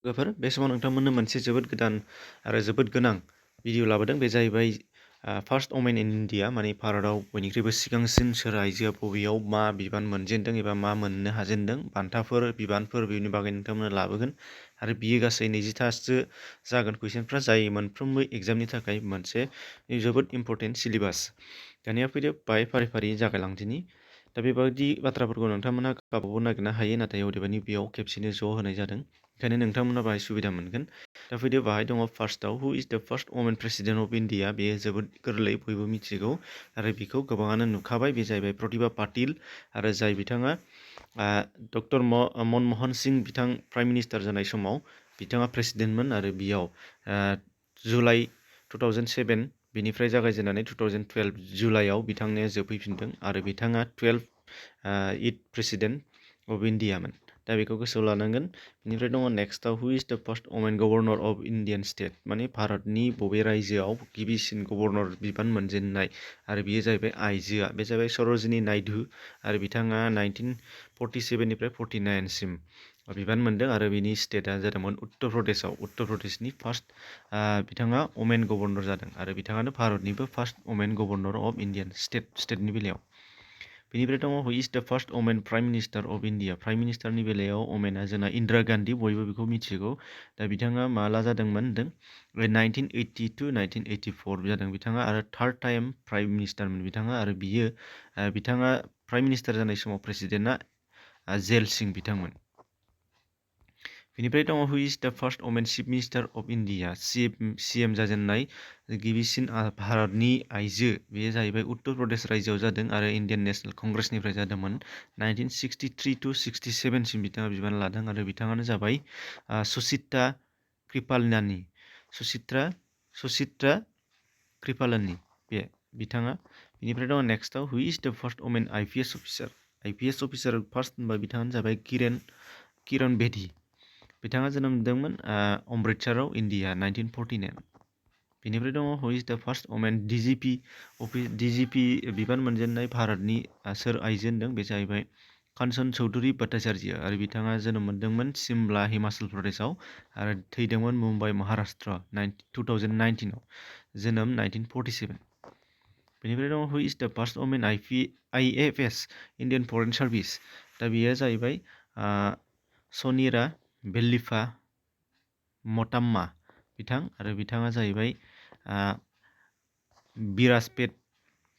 लोगोफोर बे समाव नोंथांमोननो मोनसे जोबोद गोदान आरो जोबोद गोनां भिडिअ लाबोदों। बे जाहैबाय फार्स्ट वमेन इन इन्डिया, माने भारतआव बयनिख्रुइबो सिगांसिन सोर आइजोआ बबेयाव मा बिबान मोनजेनदों एबा मा मोननो हाजेनदों, बान्थाफोर बिबानफोर बेनि बागै नोंथांमोननो लाबोगोन। आरो बियो गासै 20थासो जागोन कुइसनफ्रा, जाय मोनफ्रोमबो एग्जामनि थाखाय मोनसे जोबोद इम्परटेन्ट सिलेबास। दानिया फैदो बाहाय फारि फारि जागायलांदिनि। दा बेबायदि बाथ्राफोरखौ नोंथांमोना गावबागाव नागिरनो हायो, नाथाय अदेबानि बेयाव खेबसेनो ज' होनाय जादों, ओंखायनो नोंथांमोना बाहाय सुबिदा मोनगोन। दा फैदो बाहाय दङ फार्स्टआव, हु is the first women president of India. बेयो जोबोद गोरलै, बयबो मिथिगौ आरो बेखौ गोबाङानो नुखाबाय। बे जाहैबाय प्रतिभा पाटिल, आरो जाय बिथाङा डक्टर मनमोहन सिं बिथां प्राइम मिनिस्टार जानाय समाव बिथाङा प्रेसिडेन्टमोन। आरो बेयाव जुलाइ 2007 बिनिफ्राय जागायजेननानै 2012 जुलाइआव बिथांनिया जोबहैफिनदों, आरो बिथाङा 12 प्रेसिडेन्ट अफ इन्डियामोन। दा बेखौ गोसोआव लानांगोन। बेनिफ्राय दङ नेक्स्टआव, who is the first women governor of Indian state, माने भारतनि बबे रायजोआव गिबिसिन गभर्नर बिबान मोनजेननाय, आरो बेयो जाहैबाय आइजोआ। बे जाहैबाय सरोजिनी नाइडु, आरो बिथाङा 1947निफ्राय 49सिम बिबान मोनदों, आरो बिनि स्टेटआ जादोंमोन उत्तर प्रदेशआव। उत्तर प्रदेशनि फार्स्ट बिथाङा वमेन गभर्नर जादों, आरो बिथाङानो भारतनिबो first women governor of Indian स्टेटनि बेलायाव। बेनिफ्राय दङ, who is the first women prime minister of India. Prime मिनिस्टारनि बेलायाव वमेना जोंना इन्दिरा गान्धी, बयबो बेखौ मिथिगौ। दा बिथाङा माला जादोंमोन होनदों, 1980 1984 जादों बिथाङा, आरो थार्ड टाइम प्राइम मिनिस्टारमोन बिथाङा। आरो बिथाङा प्राइम मिनिस्टार जानाय समाव प्रेसिडेन्टआ जेल सिं बिथांमोन। बेनिफ्राय दङ, who is the first women chief minister of India. CM जाजेननाय गिबिसिन भारतनि आइजो, बेयो जाहैबाय उत्तर प्रदेश रायजोआव जादों, आरो इण्डियान नेशनेल कंग्रेसनिफ्राय जादोंमोन। 1963 to 67सिम बिथाङा बिबान लादों, आरो बिथाङानो जाबाय सुचित्रा कृपालानि बे बिथाङा। बेनिफ्राय दङ नेक्स्टआव, who is the first women IPS officer. IPS officer first होनबा बिथाङानो जाबाय किरण बेदी। बिथाङा जोनोम मोनदोंमोन अमृतसराव, इन्डिया, 1949। बेनिफ्राय दङ, who is the first women DGP बिबान मोनजेननाय भारतनि सोर आइजो होनदों, बे जाहैबाय कान्चन चौधुरी भट्टाचार्य, आरो बिथाङा जोनोम मोनदोंमोन सिमला, हिमाचल प्रदेशआव, आरो थैदोंमोन मुम्बाइ, महाराष्ट्र, 2019आव, जोनोम 1947। बेनिफ्राय दङ, who is the first women IAFS Indian foreign service. दा बेयो जाहैबाय सनिरा बेल्लिफा मताम्मा बिथां, आरो बिथाङा जाहैबाय बिराजपेट,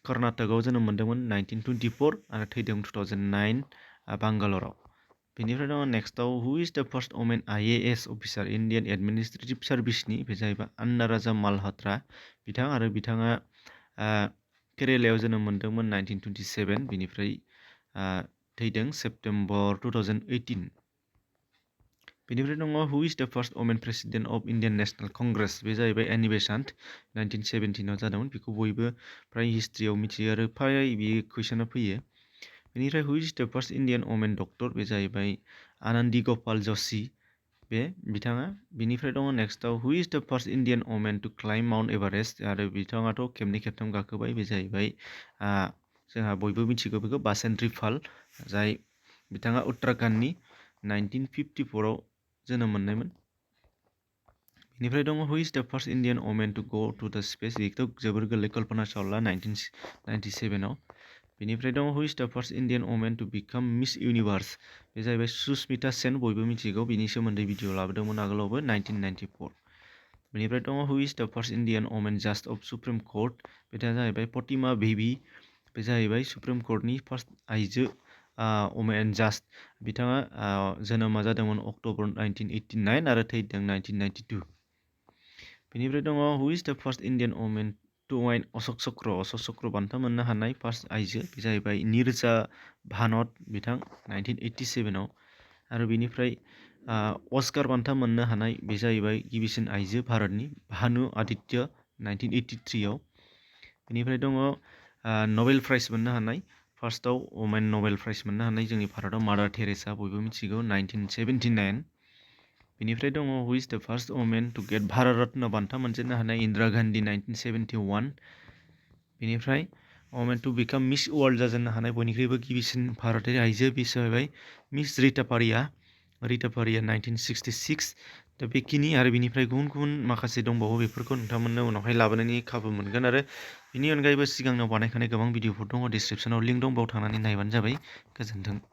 कर्नाटकआव जोनोम मोनदोंमोन 1924, आरो थैदों 2009 बांगालराव। बेनिफ्राय दङ नेक्स्टआव, who is the first women IAS officer Indian administrative सार्भिसनि। बे जाहैबाय अन्ना राजा मालहत्रा बिथां, आरो बिथाङा केरेलायाव जोनोम मोनदोंमोन 1927, बिनिफ्राय थैदों सेप्तेम्बर 2018। बेनिफ्राय दङ, who is the first women president of Indian national Congress. बे जाहैबाय एनी बेसान्त, 1917आव जादोंमोन। बेखौ बयबो फ्राय हिस्ट्रियाव मिथियो, आरो फ्राय बेयो कुइसना फैयो। बेनिफ्राय हु is the first Indian women doctor. बे जाहैबाय आनन्दी गपाल जशी, बे बिथाङा। बेनिफ्राय दङ नेक्स्टआव, who is the first Indian women to climb Mount Everest. आरो बिथाङाथ' खेबनै खेबथाम गाखोबाय। बे जाहैबाय जोंहा बयबो मिथिगौ बेखौ, बासेन्ट्री पाल, जाय बिथाङा उत्तराखन्डनि 1954आव जोनोम मोननायमोन। बेनिफ्राय दङ, who is the first Indian women to go to द स्पेस। बेखौथ' जोबोर गोरलै, कल्पना चावला, 1997आव। बेनिफ्राय दङ, who is the first Indian women to become miss universe. बे जाहैबाय सुस्मिता सेन, बयबो मिथिगौ, बिनि सोमोन्दै भिडिअ लाबोदोंमोन आगोलावबो, 1994। बेनिफ्राय दङ, who is the first Indian women just of supreme court. बिथाङा जाहैबाय प्रतिमा बेबी। बे जाहैबाय सुप्रिम कोर्टनि फार्स्ट आइजो वमेन जास्ट। बिथाङा जोनोमा जादोंमोन अक्ट'बर 1989, आरो थैदों 1992। बेनिफ्राय दङ, who is the first Indian women to win Ashoka Chakra बान्था मोननो हानाय फार्स्ट आइजो। बे जाहैबाय नीरजा भानत बिथां, 1987आव। आरो बेनिफ्राय अस्कार बान्था मोननो हानाय, बे जाहैबाय गिबिसिन आइजो भारतनि, भानु आदित्य, 1983आव। बेनिफ्राय दङ नबेल प्राइज मोननो हानाय, फार्स्टआव वमेन नबेल प्राइज मोननो हानाय जोंनि भारतआव मादार टेरेसा, बयबो मिथिगौ, 1979। बेनिफ्राय दङ, who is the first women to get Bharat Ratna बान्था मोनजेननो हानाय, इन्दिरा गान्धी, 1971। बेनिफ्राय women to become Miss World जाजेननो हानाय बयनिख्रुइबो गिबिसिन भारतारि आइजो, बे जाहैबाय मिस रिता पारिया, रिटा फारिया 1966। दा बेखिनि आरो बिनिफ्राय गुबुन गुबुन माखासे दंबावो बेफोरखौ नोंथांमोननो उनावहाय लाबोनायनि खाबु मोनगोन आरो बेनि अनगायैबो सिगाङाव बानायखानाय गोबां भिडिअफोर दङ डिसक्रिपसनाव लिंक दं, बाव थांनानै नायबानो जाबाय। गोजोन्थों।